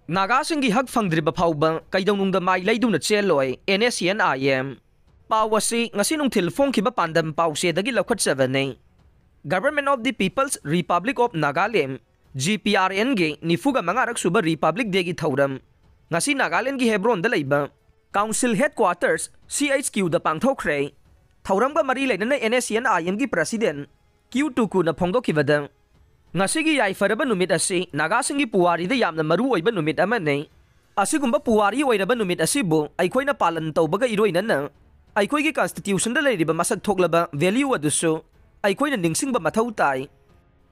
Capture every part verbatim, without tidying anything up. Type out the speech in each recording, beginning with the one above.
ꯅꯥꯒꯥꯁꯤꯡꯒꯤ ꯍꯛ ꯐꯪꯗ꯭ꯔꯤꯕ ꯐꯥꯎꯕ ꯀꯩꯗꯧꯅꯨꯡꯗ ꯃꯥꯏ ꯂꯩꯗꯨꯅ ꯆꯦꯜꯂꯣꯏ, NSCN-IM꯫ ꯄꯥꯎ ꯑꯁꯤ ꯉꯁꯤ ꯅꯨꯡꯊꯤꯜ ꯐꯣꯡꯈꯤꯕ ꯄꯥꯟꯗꯝ ꯄꯥꯎꯆꯦꯗꯒꯤ ꯂꯧꯈꯠꯆꯕꯅꯤ꯫ Government of the People's Republic of Nagaland, GPRN-ꯒꯤ ꯅꯤꯐꯨꯒ ꯃꯉꯥꯔꯛ ꯁꯨꯕ Republic Day-ꯒꯤ ꯊꯧꯔꯝ ꯉꯁꯤ ꯅꯥꯒꯥꯂꯦꯟꯒꯤ ꯍꯦꯕ꯭ꯔꯣꯟꯗ ꯂꯩꯕ Council Headquarters, CHQ-ꯗ ꯄꯥꯡꯊꯣꯛꯈ꯭ꯔꯦ꯫ ꯊꯧꯔꯝꯒ ꯃꯔꯤ ꯂꯩꯅꯅ NSCN-IM-ꯒꯤ President Q Tuku-ꯅ ꯐꯣꯡꯗꯣꯛꯈꯤꯕꯗ, ꯉꯁꯤꯒꯤ ꯌꯥꯏꯐꯔꯕ ꯅꯨꯃꯤꯠ ꯑꯁꯤ ꯅꯥꯒꯥꯁꯤꯡꯒꯤ ꯄꯨꯋꯥꯔꯤꯗ ꯌꯥꯝꯅ ꯃꯔꯨ ꯑꯣꯏꯕ ꯅꯨꯃꯤꯠ ꯑꯃꯅꯤ꯫ ꯑꯁꯤꯒꯨꯝꯕ ꯄꯨꯋꯥꯔꯤ ꯑꯣꯏꯔꯕ ꯅꯨꯃꯤꯠ ꯑꯁꯤꯕꯨ ꯑꯩꯈꯣꯏꯅ ꯄꯥꯂꯟ ꯇꯧꯕꯒ ꯏꯔꯣꯏꯅꯅ ꯑꯩꯈꯣꯏꯒꯤ Constitution-ꯗ ꯂꯩꯔꯤꯕ ꯃꯁꯛ ꯊꯣꯛꯂꯕ value ꯑꯗꯨꯁꯨ ꯑꯩꯈꯣꯏꯅ ꯅꯤꯡꯁꯤꯡꯕ ꯃꯊꯧ ꯇꯥꯏ꯫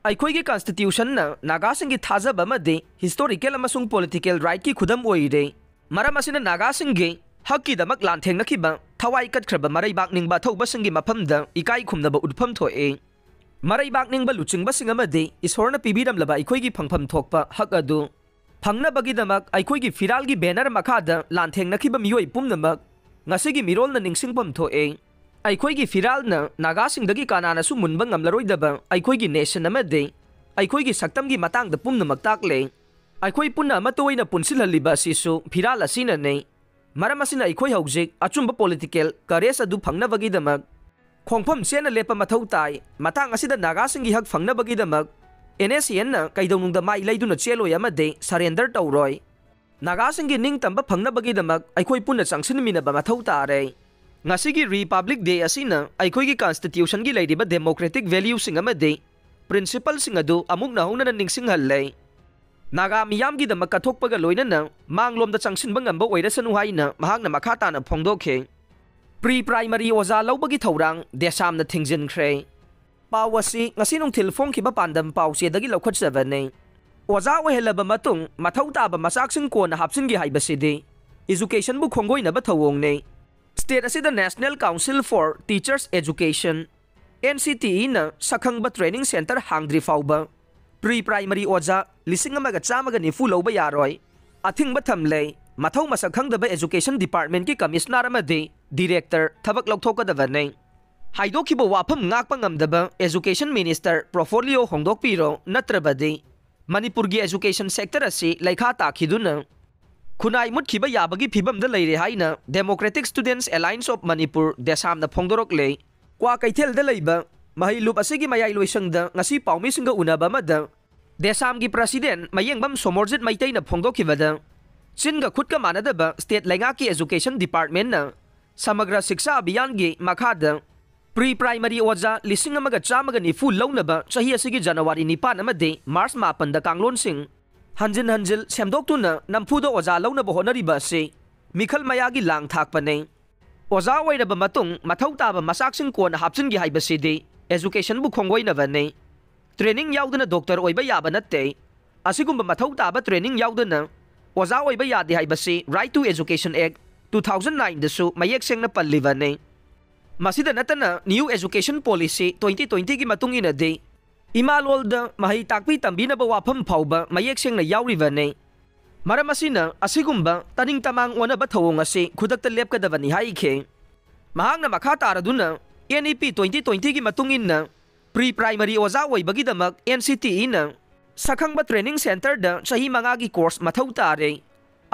ꯑꯩꯈꯣꯏꯒꯤ Constitution-ꯅ ꯅꯥꯒꯥꯁꯤꯡꯒꯤ ꯊꯥꯖꯕ ꯑꯃꯗꯤ historical ꯑꯃꯁꯨꯡ political right-ꯀꯤ ꯈꯨꯗꯝ ꯑꯣꯏꯔꯦ꯫ ꯃꯔꯝ ꯑꯁꯤꯅ ꯅꯥꯒꯥꯁꯤꯡꯒꯤ ꯍꯛꯀꯤꯗꯃꯛ ꯂꯥꯟꯊꯦꯡꯅꯈꯤꯕ, ꯊꯋꯥꯏ ꯀꯠꯈ꯭ꯔꯕ ꯃꯔꯩꯕꯥꯛ ꯅꯤꯡꯕ ꯑꯊꯧꯕꯁꯤꯡꯒꯤ ꯃꯐꯝꯗ ꯏꯀꯥꯏ ꯈꯨꯝꯅꯕ ꯎꯠꯐꯝ ꯊꯣꯛꯏ꯫ ꯃꯔꯩꯕꯥꯛ ꯅꯤꯡꯕ ꯂꯨꯆꯤꯡꯕꯁꯤꯡ ꯑꯃꯗꯤ ꯏꯁꯣꯔꯅ ꯄꯤꯕꯤꯔꯝꯂꯕ ꯑꯩꯈꯣꯏꯒꯤ ꯐꯪꯐꯝ ꯊꯣꯛꯄ ꯍꯛ ꯑꯗꯨ ꯐꯪꯅꯕꯒꯤꯗꯃꯛ ꯑꯩꯈꯣꯏꯒꯤ ꯐꯤꯔꯥꯜꯒꯤ banner ꯃꯈꯥꯗ ꯂꯥꯟꯊꯦꯡꯅꯈꯤꯕ ꯃꯤꯑꯣꯏ ꯄꯨꯝꯅꯃꯛ ꯉꯁꯤꯒꯤ ꯃꯤꯔꯣꯜꯅ ꯅꯤꯡꯁꯤꯡꯐꯝ ꯊꯣꯛꯏ꯫ ꯑꯩꯈꯣꯏꯒꯤ ꯐꯤꯔꯥꯜꯅ ꯅꯥꯒꯥꯁꯤꯡꯗꯒꯤ ꯀꯅꯥꯅꯁꯨ ꯃꯨꯟꯕ ꯉꯝꯂꯔꯣꯏꯗꯕ ꯑꯩꯈꯣꯏꯒꯤ nation ꯑꯃꯗꯤ ꯑꯩꯈꯣꯏꯒꯤ ꯁꯛꯇꯝꯒꯤ ꯃꯇꯥꯡꯗ ꯄꯨꯝꯅꯃꯛ ꯇꯥꯛꯂꯦ꯫ ꯑꯩꯈꯣꯏ ꯄꯨꯟꯅ ꯑꯃꯠꯇ ꯑꯣꯏꯅ ꯄꯨꯟꯁꯤꯜꯍꯜꯂꯤꯕ ꯑꯁꯤꯁꯨ ꯐꯤꯔꯥꯜ ꯑꯁꯤꯅꯅꯤ꯫ ꯃꯔꯝ ꯑꯁꯤꯅ ꯑꯩꯈꯣꯏ ꯍꯧꯖꯤꯛ ꯑꯆꯨꯝꯕ political courage ꯑꯗꯨ ꯐꯪꯅꯕꯒꯤꯗꯃꯛ ꯈꯣꯡꯐꯝ ꯆꯦꯠꯅ ꯂꯦꯞꯄ ꯃꯊꯧ ꯇꯥꯏ꯫ ꯃꯇꯥꯡ ꯑꯁꯤꯗ ꯅꯥꯒꯥꯁꯤꯡꯒꯤ ꯍꯛ ꯐꯪꯅꯕꯒꯤꯗꯃꯛ NSCN-ꯅ ꯀꯩꯗꯧꯅꯨꯡꯗ ꯃꯥꯏ ꯂꯩꯗꯨꯅ ꯆꯦꯜꯂꯣꯏ ꯑꯃꯗꯤ surrender ꯇꯧꯔꯣꯏ꯫ ꯅꯥꯒꯥꯁꯤꯡꯒꯤ ꯅꯤꯡꯇꯝꯕ ꯐꯪꯅꯕꯒꯤꯗꯃꯛ ꯑꯩꯈꯣꯏ ꯄꯨꯟꯅ ꯆꯪꯁꯤꯟꯃꯤꯟꯅꯕ ꯃꯊꯧ ꯇꯥꯔꯦ꯫ ꯉꯁꯤꯒꯤ Republic Day ꯑꯁꯤꯅ ꯑꯩꯈꯣꯏꯒꯤ Constitution-ꯒꯤ ꯂꯩꯔꯤꯕ democratic value-ꯁꯤꯡ ꯑꯃꯗꯤ principle-ꯁꯤꯡ ꯑꯗꯨ ꯑꯃꯨꯛ ꯅꯧꯍꯧꯅꯅ ꯅꯤꯡꯁꯤꯡꯍꯜꯂꯦ꯫ ꯅꯥꯒꯥ ꯃꯤꯌꯥꯝꯒꯤꯗꯃꯛ ꯀꯠꯊꯣꯛꯄꯒ ꯂꯣꯏꯅꯅ ꯃꯥꯡꯂꯣꯝꯗ ꯆꯪꯁꯤꯟꯕ ꯉꯝꯕ ꯑꯣꯏꯔꯁꯅꯨ ꯍꯥꯏꯅ ꯃꯍꯥꯛꯅ ꯃꯈꯥ ꯇꯥꯅ ꯐꯣꯡꯗꯣꯛꯈꯤ꯫ Pre-primary ꯑꯣꯖꯥ ꯂꯧꯕꯒꯤ ꯊꯧꯔꯥꯡ ꯗꯦꯁꯥꯝꯅ ꯊꯤꯡꯖꯤꯟꯈ꯭ꯔꯦ꯫ ꯄꯥꯎ ꯑꯁꯤ ꯉꯁꯤ ꯅꯨꯡꯊꯤꯜ ꯐꯣꯡꯈꯤꯕ ꯄꯥꯟꯗꯝ ꯄꯥꯎꯆꯦꯗꯒꯤ ꯂꯧꯈꯠꯆꯕꯅꯤ꯫ ꯑꯣꯖꯥ ꯑꯣꯏꯍꯜꯂꯕ ꯃꯇꯨꯡ ꯃꯊꯧ ꯇꯥꯕ ꯃꯆꯥꯛꯁꯤꯡ ꯀꯣꯟꯅ ꯍꯥꯞꯆꯤꯟꯒꯦ ꯍꯥꯏꯕꯁꯤꯗꯤ education-ꯕꯨ ꯈꯣꯡꯒꯣꯏꯅꯕ ꯊꯧꯑꯣꯡꯅꯤ꯫ State ꯑꯁꯤꯗ National Council for Teachers Education, NCTE-ꯅ ꯁꯛꯈꯪꯕ training centre ꯍꯥꯡꯗ꯭ꯔꯤ ꯐꯥꯎꯕ pre-primary ꯑꯣꯖꯥ ꯂꯤꯁꯤꯡ ꯑꯃꯒ ꯆꯥꯝꯃꯒ ꯅꯤꯐꯨ ꯂꯧꯕ ꯌꯥꯔꯣꯏ꯫ ꯑꯊꯤꯡꯕ ꯊꯝꯂꯦ꯫ ꯃꯊꯧ ꯃꯁꯛ ꯈꯪꯗꯕ Education Department-ꯀꯤ Commissioner ꯑꯃꯗꯤ Director ꯊꯕꯛ ꯂꯧꯊꯣꯛꯀꯗꯕꯅꯤ꯫ ꯍꯥꯏꯗꯣꯛꯈꯤꯕ ꯋꯥꯐꯝ ꯉꯥꯛꯄ ꯉꯝꯗꯕ Education Minister portfolio ꯍꯣꯡꯗꯣꯛꯄꯤꯔꯣ, ꯅꯠꯇ꯭ꯔꯕꯗꯤ ꯃꯅꯤꯄꯨꯔꯒꯤ education sector ꯑꯁꯤ ꯂꯩꯈꯥ ꯇꯥꯈꯤꯗꯨꯅ ꯈꯨꯟꯅꯥꯏ ꯃꯨꯠꯈꯤꯕ ꯌꯥꯕꯒꯤ ꯐꯤꯕꯝꯗ ꯂꯩꯔꯦ ꯍꯥꯏꯅ Democratic Students Alliance of Manipur, ꯗꯦꯁꯥꯝꯅ ꯐꯣꯡꯗꯣꯔꯛꯂꯦ꯫ ꯀ꯭ꯋꯥꯀꯩꯊꯦꯜꯗ ꯂꯩꯕ ꯃꯍꯩꯂꯨꯞ ꯑꯁꯤꯒꯤ ꯃꯌꯥꯏ ꯂꯣꯏꯁꯪꯗ ꯉꯁꯤ ꯄꯥꯎꯃꯤꯁꯤꯡꯒ ꯎꯅꯕ ꯑꯃꯗ ꯗꯦꯁꯥꯝꯒꯤ president ꯃꯌꯦꯡꯕꯝ ꯁꯣꯃꯣꯔꯖꯤꯠ ꯃꯩꯇꯩꯅ ꯐꯣꯡꯗꯣꯛꯈꯤꯕꯗ, ꯆꯤꯟꯒ ꯈꯨꯠꯀ ꯃꯥꯟꯅꯗꯕ state ꯂꯩꯉꯥꯛꯀꯤ education departmentꯅ ꯁꯃꯒ꯭ꯔ ꯁꯤꯛꯁꯥ ꯑꯚꯤꯌꯥꯟꯒꯤ ꯃꯈꯥꯗ pre primary ꯑꯣꯖꯥ ꯂꯤꯁꯤꯡ ꯑꯃꯒ ꯆꯥꯝꯃꯒ ꯅꯤꯐꯨ ꯂꯧꯅꯕ ꯆꯍꯤ ꯑꯁꯤꯒꯤ ꯖꯅꯋꯥꯔꯤ ꯅꯤꯄꯥꯟ ꯑꯃꯗꯤ ꯃꯥꯔꯆ ꯃꯥꯄꯟꯗ ꯀꯥꯡꯂꯣꯟꯁꯤꯡ ꯍꯟꯖꯤꯟ ꯍꯟꯖꯤꯟ ꯁꯦꯝꯗꯣꯛꯇꯨꯅ ꯅꯝꯐꯨꯗ ꯑꯣꯖꯥ ꯂꯧꯅꯕ ꯍꯣꯠꯅꯔꯤꯕ ꯑꯁꯤ ꯃꯤꯈꯜ ꯃꯌꯥꯒꯤ ꯂꯥꯡ ꯊꯥꯛꯄꯅꯤ꯫ ꯑꯣꯖꯥ ꯑꯣꯏꯔꯕ ꯃꯇꯨꯡ ꯃꯊꯧ ꯇꯥꯕ ꯃꯆꯥꯛꯁꯤꯡ ꯀꯣꯟꯅ ꯍꯥꯞꯆꯤꯟꯒꯦ ꯍꯥꯏꯕꯁꯤꯗꯤ educationꯕꯨ ꯈꯣꯡꯒꯣꯏꯅꯕꯅꯤ꯫ Training ꯌꯥꯎꯗꯅ doctor ꯑꯣꯏꯕ ꯌꯥꯕ ꯅꯠꯇꯦ꯫ ꯑꯁꯤꯒꯨꯝꯕ ꯃꯊꯧ ꯇꯥꯕ training ꯌꯥꯎꯗꯅ ꯑꯣꯖꯥ ꯑꯣꯏꯕ ꯌꯥꯗꯦ ꯍꯥꯏꯕꯁꯤ Right to Education Act two thousand nineꯗꯁꯨ ꯃꯌꯦꯛ ꯁꯦꯡꯅ ꯄꯜꯂꯤꯕꯅꯤ꯫ ꯃꯁꯤꯗ ꯅꯠꯇꯅ New Education Policy twenty twentyꯒꯤ ꯃꯇꯨꯡ ꯏꯟꯅꯗꯤ ꯏꯃꯥ ꯂꯣꯜꯗ ꯃꯍꯩ ꯇꯥꯛꯄꯤ ꯇꯝꯕꯤꯅꯕ ꯋꯥꯐꯝ ꯐꯥꯎꯕ ꯃꯌꯦꯛ ꯁꯦꯡꯅ ꯌꯥꯎꯔꯤꯕꯅꯤ꯫ ꯃꯔꯝ ꯑꯁꯤꯅ ꯑꯁꯤꯒꯨꯝꯕ ꯇꯅꯤꯡ ꯇꯃꯥꯡ ꯑꯣꯟꯅꯕ ꯊꯧꯑꯣꯡ ꯑꯁꯤ ꯈꯨꯗꯛꯇ ꯂꯦꯞꯀꯗꯕꯅꯤ ꯍꯥꯏꯈꯤ꯫ ꯃꯍꯥꯛꯅ ꯃꯈꯥ ꯇꯥꯔꯗꯨꯅ NEP twenty twentyꯒꯤ ꯃꯇꯨꯡ ꯏꯟꯅ pre primary ꯑꯣꯖꯥ ꯑꯣꯏꯕꯒꯤꯗꯃꯛ NCTEꯅ ꯁꯛꯈꯪꯕ training centreꯗ ꯆꯍꯤ ꯃꯉꯥꯒꯤ course ꯃꯊꯧ ꯇꯥꯔꯦ꯫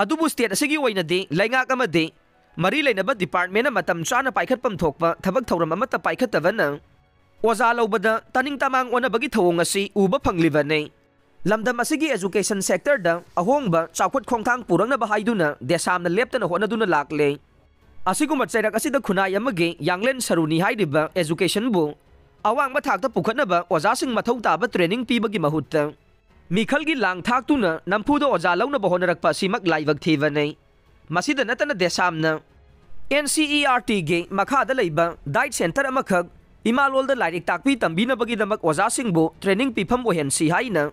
ꯑꯗꯨꯕꯨ state ꯑꯁꯤꯒꯤ ꯑꯣꯏꯅꯗꯤ ꯂꯩꯉꯥꯛ ꯑꯃꯗꯤ ꯃꯔꯤ ꯂꯩꯅꯕ departmentꯅ ꯃꯇꯝ ꯆꯥꯅ ꯄꯥꯏꯈꯠꯐꯝ ꯊꯣꯛꯄ ꯊꯕꯛ ꯊꯧꯔꯝ ꯑꯃꯠꯇ ꯄꯥꯏꯈꯠꯇꯕꯅ ꯑꯣꯖꯥ ꯂꯧꯕꯗ ꯇꯅꯤꯡ ꯇꯃꯥꯡ ꯑꯣꯟꯅꯕꯒꯤ ꯊꯧꯑꯣꯡ ꯑꯁꯤ ꯎꯕ ꯐꯪꯂꯤꯕꯅꯤ꯫ ꯂꯝꯗꯝ ꯑꯁꯤꯒꯤ education sectorꯗ ꯑꯍꯣꯡꯕ ꯆꯥꯎꯈꯠ ꯈꯣꯡꯊꯥꯡ ꯄꯨꯔꯛꯅꯕ ꯍꯥꯏꯗꯨꯅ ꯗꯦꯁꯥꯝꯅ ꯂꯦꯞꯇꯅ ꯍꯣꯠꯅꯗꯨꯅ ꯂꯥꯛꯂꯦ꯫ ꯑꯁꯤꯒꯨꯝꯕ ꯆꯩꯔꯛ ꯑꯁꯤꯗ ꯈꯨꯟꯅꯥꯏ ꯑꯃꯒꯤ ꯌꯥꯡꯂꯦꯟ ꯁꯔꯨꯅꯤ ꯍꯥꯏꯔꯤꯕ educationꯕꯨ ꯑꯋꯥꯡꯕ ꯊꯥꯛꯇ ꯄꯨꯈꯠꯅꯕ ꯑꯣꯖꯥꯁꯤꯡ ꯃꯊꯧ ꯇꯥꯕ training ꯄꯤꯕꯒꯤ ꯃꯍꯨꯠꯇ ꯃꯤꯈꯜꯒꯤ ꯂꯥꯡ ꯊꯥꯛꯇꯨꯅ ꯅꯝꯐꯨꯗ ꯑꯣꯖꯥ ꯂꯧꯅꯕ ꯍꯣꯠꯅꯔꯛꯄ ꯑꯁꯤꯃꯛ ꯂꯥꯏꯕꯛ ꯊꯤꯕꯅꯤ꯫ ꯃꯁꯤꯗ ꯅꯠꯇꯅ ꯗꯦꯁꯥꯝꯅ NCERTꯒꯤ ꯃꯈꯥꯗ ꯂꯩꯕ diet centre ꯑꯃꯈꯛ ꯏꯃꯥꯂꯣꯜꯗ ꯂꯥꯏꯔꯤꯛ ꯇꯥꯛꯄꯤ ꯇꯝꯕꯤꯅꯕꯒꯤꯗꯃꯛ ꯑꯣꯖꯥꯁꯤꯡꯕꯨ training ꯄꯤꯐꯝ ꯑꯣꯏꯍꯟꯁꯤ ꯍꯥꯏꯅ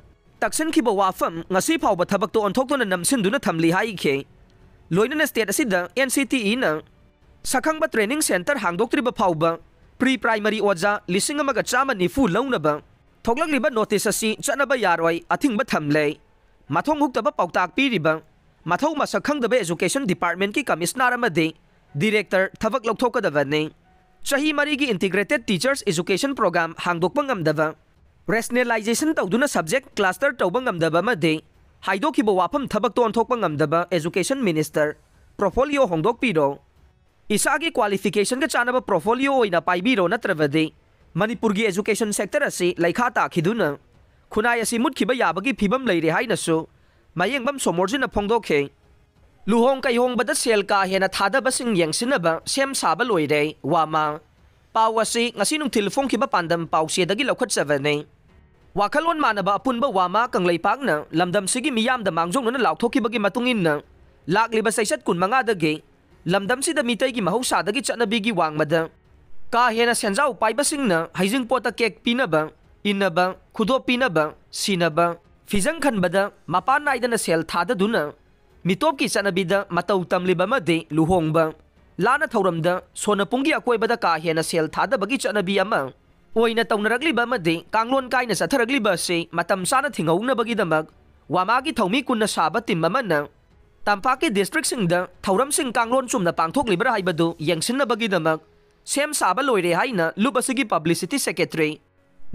ꯇꯛꯁꯤꯟꯈꯤꯕ ꯋꯥꯐꯝ ꯉꯁꯤ ꯐꯥꯎꯕ ꯊꯕꯛꯇ ꯑꯣꯟꯊꯣꯛꯇꯨꯅ ꯅꯝꯁꯤꯟꯗꯨꯅ ꯊꯝꯂꯤ ꯍꯥꯏꯈꯤ꯫ ꯂꯣꯏꯅꯅ state ꯑꯁꯤꯗ NCTEꯅ ꯁꯛꯈꯪꯕ training centre ꯍꯥꯡꯗꯣꯛꯇ꯭ꯔꯤꯕ ꯐꯥꯎꯕ pre primary ꯑꯣꯖꯥ ꯂꯤꯁꯤꯡ ꯑꯃꯒ ꯆꯥꯝꯃ ꯅꯤꯐꯨ ꯂꯧꯅꯕ ꯊꯣꯛꯂꯛꯂꯤꯕ notice ꯑꯁꯤ ꯆꯠꯅꯕ ꯌꯥꯔꯣꯏ, ꯑꯊꯤꯡꯕ ꯊꯝꯂꯦ꯫ ꯃꯊꯣꯡ ꯍꯨꯛꯇꯕ ꯄꯥꯎꯇꯥꯛ ꯄꯤꯔꯤꯕ ꯃꯊꯧ ꯃꯁꯛ ꯈꯪꯗꯕ education departmentꯀꯤ commissioner ꯑꯃꯗꯤ director ꯊꯕꯛ ꯂꯧꯊꯣꯛꯀꯗꯕꯅꯤ꯫ ꯆꯍꯤ ꯃꯔꯤꯒꯤ integrated teachers education program ꯍꯥꯡꯗꯣꯛꯄ ꯉꯝꯗꯕ Rationalization ꯇꯧꯗꯨꯅ subject cluster ꯇꯧꯕ ꯉꯝꯗꯕ ꯑꯃꯗꯤ ꯍꯥꯏꯗꯣꯛꯈꯤꯕ ꯋꯥꯐꯝ ꯊꯕꯛꯇ ꯑꯣꯟꯊꯣꯛꯄ ꯉꯝꯗꯕ education minister, portfolio ꯍꯣꯡꯗꯣꯛꯄꯤꯔꯣ꯫ ꯏꯁꯥꯒꯤ qualificationꯒ ꯆꯥꯟꯅꯕ portfolio ꯑꯣꯏꯅ ꯄꯥꯏꯕꯤꯔꯣ, ꯅꯠꯇ꯭ꯔꯕꯗꯤ ꯃꯅꯤꯄꯨꯔꯒꯤ education sector ꯑꯁꯤ ꯂꯩꯈꯥ ꯇꯥꯈꯤꯗꯨꯅ ꯈꯨꯟꯅꯥꯏ ꯑꯁꯤ ꯃꯨꯠꯈꯤꯕ ꯌꯥꯕꯒꯤ ꯐꯤꯕꯝ ꯂꯩꯔꯦ ꯍꯥꯏꯅꯁꯨ ꯃꯌꯦꯡꯕꯝ ꯁꯣꯃꯣꯔꯖꯤꯅ ꯐꯣꯡꯗꯣꯛꯈꯤ꯫ ꯂꯨꯍꯣꯡ ꯀꯩꯍꯣꯡꯕꯗ ꯁꯦꯜ ꯀꯥ ꯍꯦꯟꯅ ꯊꯥꯗꯕꯁꯤꯡ ꯌꯦꯡꯁꯤꯟꯅꯕ ꯁꯦꯝ ꯁꯥꯕ ꯂꯣꯏꯔꯦ, ꯋꯥꯃꯥ꯫ ꯄꯥꯎ ꯑꯁꯤ ꯉꯁꯤ ꯅꯨꯡꯊꯤꯜ ꯐꯣꯡꯈꯤꯕ ꯄꯥꯟꯗꯝ ꯄꯥꯎꯆꯦꯗꯒꯤ ꯂꯧꯈꯠꯆꯕꯅꯤ꯫ ꯋꯥꯈꯜꯂꯣꯟ ꯃꯥꯟꯅꯕ ꯑꯄꯨꯟꯕ ꯋꯥꯃꯥ ꯀꯪꯂꯩꯄꯥꯛꯅ ꯂꯝꯗꯝꯁꯤꯒꯤ ꯃꯤꯌꯥꯝꯗ ꯃꯥꯡꯖꯧꯅꯅ ꯂꯥꯎꯊꯣꯛꯈꯤꯕꯒꯤ ꯃꯇꯨꯡ ꯏꯟꯅ, ꯂꯥꯛꯂꯤꯕ ꯆꯩꯆꯠ ꯀꯨꯟꯃꯉꯥꯗꯒꯤ ꯂꯝꯗꯝꯁꯤꯗ ꯃꯤꯇꯩꯒꯤ ꯃꯍꯧꯁꯥꯗꯒꯤ ꯆꯠꯅꯕꯤꯒꯤ ꯋꯥꯡꯃꯗ ꯀꯥ ꯍꯦꯟꯅ ꯁꯦꯟꯖꯥꯎ ꯄꯥꯏꯕꯁꯤꯡꯅ ꯍꯩꯖꯤꯡꯄꯣꯠꯇ ꯀꯦꯛ ꯄꯤꯅꯕ, ꯏꯟꯅꯕ, ꯈꯨꯗꯣꯞ ꯄꯤꯅꯕ, ꯁꯤꯅꯕ, ꯐꯤꯖꯪ ꯈꯟꯕꯗ ꯃꯄꯥꯟ ꯅꯥꯏꯗꯅ ꯁꯦꯜ ꯊꯥꯗꯗꯨꯅ ꯃꯤꯇꯣꯞꯀꯤ ꯆꯠꯅꯕꯤꯗ ꯃꯇꯧ ꯇꯝꯂꯤꯕ ꯑꯃꯗꯤ ꯂꯨꯍꯣꯡꯕ, ꯂꯥꯟꯅ ꯊꯧꯔꯝꯗ ꯁꯣꯟꯅꯄꯨꯡꯒꯤ ꯑꯀꯣꯏꯕꯗ ꯀꯥ ꯍꯦꯟꯅ ꯁꯦꯜ ꯊꯥꯗꯕꯒꯤ ꯆꯠꯅꯕꯤ ꯑꯃ ꯑꯣꯏꯅ ꯇꯧꯅꯔꯛꯂꯤꯕ ꯑꯃꯗꯤ ꯀꯥꯡꯂꯣꯟ ꯀꯥꯏꯅ ꯆꯠꯊꯔꯛꯂꯤꯕ ꯑꯁꯤ ꯃꯇꯝ ꯆꯥꯅ ꯊꯤꯡꯍꯧꯅꯕꯒꯤꯗꯃꯛ ꯋꯥꯃꯥꯒꯤ ꯊꯧꯃꯤ ꯀꯨꯟꯅ ꯁꯥꯕ team ꯑꯃꯅ ꯇꯝꯄꯥꯛꯀꯤ districtꯁꯤꯡꯗ ꯊꯧꯔꯝꯁꯤꯡ ꯀꯥꯡꯂꯣꯟ ꯆꯨꯝꯅ ꯄꯥꯡꯊꯣꯛꯂꯤꯕ꯭ꯔꯥ ꯍꯥꯏꯕꯗꯨ ꯌꯦꯡꯁꯤꯟꯅꯕꯒꯤꯗꯃꯛ ꯁꯦꯝ ꯁꯥꯕ ꯂꯣꯏꯔꯦ ꯍꯥꯏꯅ ꯂꯨꯞ ꯑꯁꯤꯒꯤ publicity secretary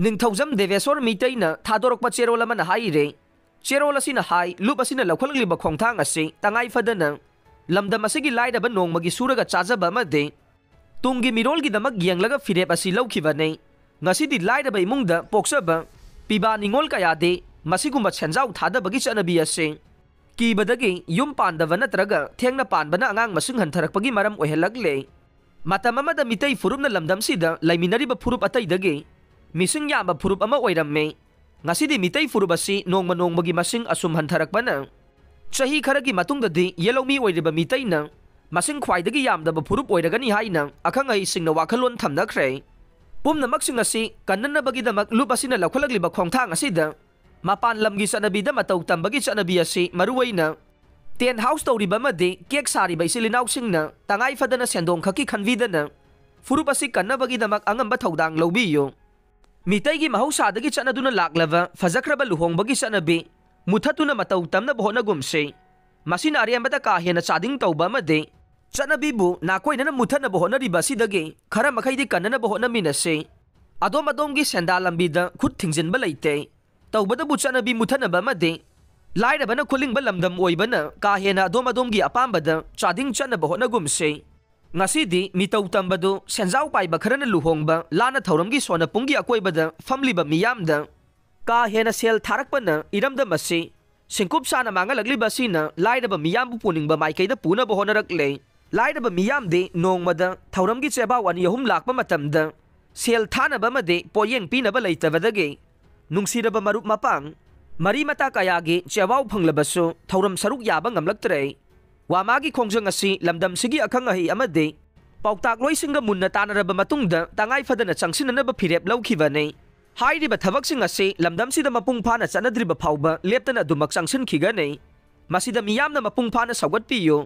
ꯅꯤꯡꯊꯧꯖꯝ ꯗꯦꯕꯦꯁꯣꯔ ꯃꯤꯇꯩꯅ ꯊꯥꯗꯣꯔꯛꯄ ꯆꯦꯔꯣꯜ ꯑꯃꯅ ꯍꯥꯏꯔꯤ꯫ ꯆꯦꯔꯣꯜ ꯑꯁꯤꯅ ꯍꯥꯏ, ꯂꯨꯞ ꯑꯁꯤꯅ ꯂꯧꯈꯠꯂꯛꯂꯤꯕ ꯈꯣꯡꯊꯥꯡ ꯑꯁꯤ ꯇꯉꯥꯏ ꯐꯗꯅ ꯂꯝꯗꯝ ꯑꯁꯤꯒꯤ ꯂꯥꯏꯔꯕ ꯅꯣꯡꯃꯒꯤ ꯁꯨꯔꯒ ꯆꯥꯖꯕ ꯑꯃꯗꯤ ꯇꯨꯡꯒꯤ ꯃꯤꯔꯣꯜꯒꯤꯗꯃꯛ ꯌꯦꯡꯂꯒ ꯐꯤꯔꯦꯞ ꯑꯁꯤ ꯂꯧꯈꯤꯕꯅꯤ꯫ ꯉꯁꯤꯗꯤ ꯂꯥꯏꯔꯕ ꯏꯃꯨꯡꯗ ꯄꯣꯛꯆꯕ ꯄꯤꯕꯥ ꯅꯤꯉꯣꯜ ꯀꯌꯥꯗꯤ ꯃꯁꯤꯒꯨꯝꯕ ꯁꯦꯟꯖꯥꯎ ꯊꯥꯗꯕꯒꯤ ꯆꯠꯅꯕꯤ ꯑꯁꯤ ꯀꯤꯕꯗꯒꯤ ꯌꯨꯝ ꯄꯥꯟꯗꯕ ꯅꯠꯇ꯭ꯔꯒ ꯊꯦꯡꯅ ꯄꯥꯟꯕꯅ ꯑꯉꯥꯡ ꯃꯁꯤꯡ ꯍꯟꯊꯔꯛꯄꯒꯤ ꯃꯔꯝ ꯑꯣꯏꯍꯜꯂꯛꯂꯦ꯫ ꯃꯇꯝ ꯑꯃꯗ ꯃꯤꯇꯩ ꯐꯨꯔꯨꯞꯅ ꯂꯝꯗꯝꯁꯤꯗ ꯂꯩꯃꯤꯟꯅꯔꯤꯕ ꯐꯨꯔꯨꯞ ꯑꯇꯩꯗꯒꯤ ꯃꯤꯁꯤꯡ ꯌꯥꯝꯕ ꯐꯨꯔꯨꯞ ꯑꯃ ꯑꯣꯏꯔꯝꯃꯤ꯫ ꯉꯁꯤꯗꯤ ꯃꯤꯇꯩ ꯐꯨꯔꯨꯞ ꯑꯁꯤ ꯅꯣꯡꯃ ꯅꯣꯡꯃꯒꯤ ꯃꯁꯤꯡ ꯑꯁꯨꯝ ꯍꯟꯊꯔꯛꯄꯅ ꯆꯍꯤ ꯈꯔꯒꯤ ꯃꯇꯨꯡꯗꯗꯤ ꯌꯦꯜꯍꯧꯃꯤ ꯑꯣꯏꯔꯤꯕ ꯃꯤꯇꯩꯅ ꯃꯁꯤꯡ ꯈ꯭ꯋꯥꯏꯗꯒꯤ ꯌꯥꯝꯗꯕ ꯐꯨꯔꯨꯞ ꯑꯣꯏꯔꯒꯅꯤ ꯍꯥꯏꯅ ꯑꯈꯪ ꯑꯍꯩꯁꯤꯡꯅ ꯋꯥꯈꯜꯂꯣꯟ ꯊꯝꯅꯈ꯭ꯔꯦ꯫ ꯄꯨꯝꯅꯃꯛꯁꯤꯡ ꯑꯁꯤ ꯀꯟꯅꯅꯕꯒꯤꯗꯃꯛ ꯂꯨꯞ ꯑꯁꯤꯅ ꯂꯧꯈꯠꯂꯛꯂꯤꯕ ꯈꯣꯡꯊꯥꯡ ꯑꯁꯤꯗ ꯃꯄꯥꯟ ꯂꯝꯒꯤ ꯆꯠꯅꯕꯤꯗ ꯃꯇꯧ ꯇꯝꯕꯒꯤ ꯆꯠꯅꯕꯤ ꯑꯁꯤ ꯃꯔꯨꯑꯣꯏꯅ tent house ꯇꯧꯔꯤꯕ ꯑꯃꯗꯤ ꯀꯦꯛ ꯁꯥꯔꯤꯕ ꯏꯆꯤꯜ ꯏꯅꯥꯎꯁꯤꯡꯅ ꯇꯉꯥꯏ ꯐꯗꯅ ꯁꯦꯟꯗꯣꯡ ꯈꯛꯀꯤ ꯈꯟꯕꯤꯗꯅ ꯐꯨꯔꯨꯞ ꯑꯁꯤ ꯀꯟꯅꯕꯒꯤꯗꯃꯛ ꯑꯉꯝꯕ ꯊꯧꯗꯥꯡ ꯂꯧꯕꯤꯌꯨ꯫ ꯃꯤꯇꯩꯒꯤ ꯃꯍꯧꯁꯥꯗꯒꯤ ꯆꯠꯅꯗꯨꯅ ꯂꯥꯛꯂꯕ ꯐꯖꯈ꯭ꯔꯕ ꯂꯨꯍꯣꯡꯕꯒꯤ ꯆꯠꯅꯕꯤ ꯃꯨꯊꯠꯇꯨꯅ ꯃꯇꯧ ꯇꯝꯅꯕ ꯍꯣꯠꯅꯒꯨꯝꯁꯤ꯫ ꯃꯁꯤꯅ ꯑꯔꯦꯝꯕꯗ ꯀꯥ ꯍꯦꯟꯅ ꯆꯥꯗꯤꯡ ꯇꯧꯕ ꯑꯃꯗꯤ ꯆꯠꯅꯕꯤꯕꯨ ꯅꯥꯀꯣꯏꯅꯅ ꯃꯨꯊꯠꯅꯕ ꯍꯣꯠꯅꯔꯤꯕ ꯑꯁꯤꯗꯒꯤ ꯈꯔ ꯃꯈꯩꯗꯤ ꯀꯟꯅꯅꯕ ꯍꯣꯠꯅꯃꯤꯟꯅꯁꯤ꯫ ꯑꯗꯣꯝ ꯑꯗꯣꯝꯒꯤ ꯁꯦꯟꯗꯥ ꯂꯝꯕꯤꯗ ꯈꯨꯠ ꯊꯤꯡꯖꯤꯟꯕ ꯂꯩꯇꯦ꯫ ꯇꯧꯕꯇꯕꯨ ꯆꯠꯅꯕꯤ ꯃꯨꯊꯅꯕ ꯑꯃꯗꯤ ꯂꯥꯏꯔꯕꯅ ꯈꯨꯂꯤꯡꯕ ꯂꯝꯗꯝ ꯑꯣꯏꯕꯅ ꯀꯥ ꯍꯦꯟꯅ ꯑꯗꯣꯝ ꯑꯗꯣꯝꯒꯤ ꯑꯄꯥꯝꯕꯗ ꯆꯥꯗꯤꯡ ꯆꯠꯅꯕ ꯍꯣꯠꯅꯒꯨꯝꯁꯤ꯫ ꯉꯁꯤꯗꯤ ꯃꯤꯇꯧ ꯇꯝꯕꯗꯨ ꯁꯦꯟꯖꯥꯎ ꯄꯥꯏꯕ ꯈꯔꯅ ꯂꯨꯍꯣꯡꯕ ꯂꯥꯟꯅ ꯊꯧꯔꯝꯒꯤ ꯁꯣꯅ ꯄꯨꯡꯒꯤ ꯑꯀꯣꯏꯕꯗ ꯐꯝꯂꯤꯕ ꯃꯤꯌꯥꯝꯗ ꯀꯥ ꯍꯦꯟꯅ ꯁꯦꯜ ꯊꯥꯔꯛꯄꯅ ꯏꯔꯝꯗꯝ ꯑꯁꯤ ꯁꯤꯡꯀꯨꯞ ꯁꯥꯅ ꯃꯥꯡꯍꯜꯂꯛꯂꯤꯕ ꯑꯁꯤꯅ ꯂꯥꯏꯔꯕ ꯃꯤꯌꯥꯝꯕꯨ ꯄꯨꯅꯤꯡꯕ ꯃꯥꯏꯀꯩꯗ ꯄꯨꯅꯕ ꯍꯣꯠꯅꯔꯛꯂꯦ꯫ ꯂꯥꯏꯔꯕ ꯃꯤꯌꯥꯝꯗꯤ ꯅꯣꯡꯃꯗ ꯊꯧꯔꯝꯒꯤ ꯆꯦꯕꯥꯎ ꯑꯅꯤ ꯑꯍꯨꯝ ꯂꯥꯛꯄ ꯃꯇꯝꯗ ꯁꯦꯜ ꯊꯥꯅꯕ ꯑꯃꯗꯤ ꯄꯣꯠꯌꯦꯡ ꯄꯤꯅꯕ ꯂꯩꯇꯕꯗꯒꯤ ꯅꯨꯡꯁꯤꯔꯕ ꯃꯔꯨꯞ ꯃꯄꯥꯡ, ꯃꯔꯤ ꯃꯇꯥ ꯀꯌꯥꯒꯤ ꯆꯦꯕꯥꯎ ꯐꯪꯂꯕꯁꯨ ꯊꯧꯔꯝ ꯁꯔꯨꯛ ꯌꯥꯕ ꯉꯝꯂꯛꯇ꯭ꯔꯦ꯫ ꯋꯥꯃꯥꯒꯤ ꯈꯣꯡꯖꯪ ꯑꯁꯤ ꯂꯝꯗꯝꯁꯤꯒꯤ ꯑꯈꯪ ꯑꯍꯩ ꯑꯃꯗꯤ ꯄꯥꯎꯇꯥꯛꯂꯣꯏꯁꯤꯡꯒ ꯃꯨꯟꯅ ꯇꯥꯟꯅꯔꯕ ꯃꯇꯨꯡꯗ ꯇꯉꯥꯏ ꯐꯗꯅ ꯆꯪꯁꯤꯟꯅꯅꯕ ꯐꯤꯔꯦꯞ ꯂꯧꯈꯤꯕꯅꯤ꯫ ꯍꯥꯏꯔꯤꯕ ꯊꯕꯛꯁꯤꯡ ꯑꯁꯤ ꯂꯝꯗꯝꯁꯤꯗ ꯃꯄꯨꯡ ꯐꯥꯅ ꯆꯠꯅꯗ꯭ꯔꯤꯕ ꯐꯥꯎꯕ ꯂꯦꯞꯇꯅ ꯑꯗꯨꯃꯛ ꯆꯪꯁꯤꯟꯈꯤꯒꯅꯤ꯫ ꯃꯁꯤꯗ ꯃꯤꯌꯥꯝꯅ ꯃꯄꯨꯡ ꯐꯥꯅ ꯁꯧꯒꯠꯄꯤꯌꯨ꯫